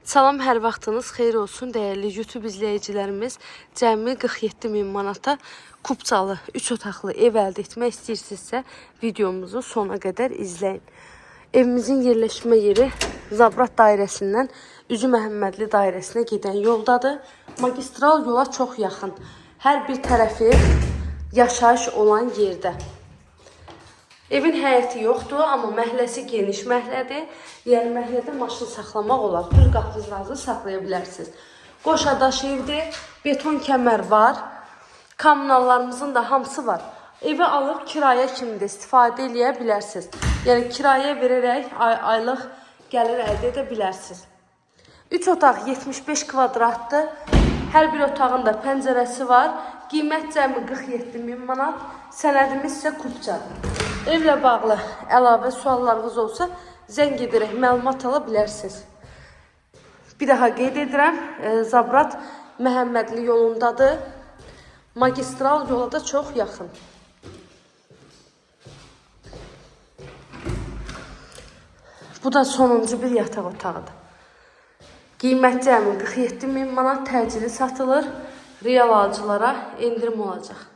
Salam, hər vaxtınız xeyir olsun dəyərli YouTube izləyicilərimiz. Cəmi 47 min manata kupçalı 3 otaqlı ev əldə etmək istəyirsinizsə, videomuzu sona qədər izləyin. Evimizin yerləşmə yeri Zabrat dairəsindən Üzü Məhəmmədli dairəsinə gedən yoldadır. Magistral yola çox yaxın. Hər bir tərəfi yaşayış olan yerdə. Evin həyəti yoxdur, amma məhəlləsi geniş məhəllədir. Yəni məhəllədə maşın saxlamaq olar. Düz qapınızı saxlaya bilərsiniz. Qoşadaş evdir, beton kəmər var. Kommunallarımızın da hamısı var. Evi alıb kirayə kimi də istifadə eləyə bilərsiniz. Yəni kirayə verərək aylıq gəlir əldə edə bilərsiniz. 3 otaq 75 kvadratdır. Hər bir otağın da pəncərəsi var. Qiymət cəmi 47 min manat. Sənədimiz isə kupçadır. Evlə bağlı əlavə suallarınız olsa zəng edərək məlumat ala bilərsiniz. Bir daha qeyd edirəm, Zabrat Məhəmmədli yolundadır. Magistral yola da çox yaxın. Bu da sonuncu bir yataq otağıdır. Qiymət cəmi 47 min manat, təcili satılır. Real alıcılara endirim olacaq.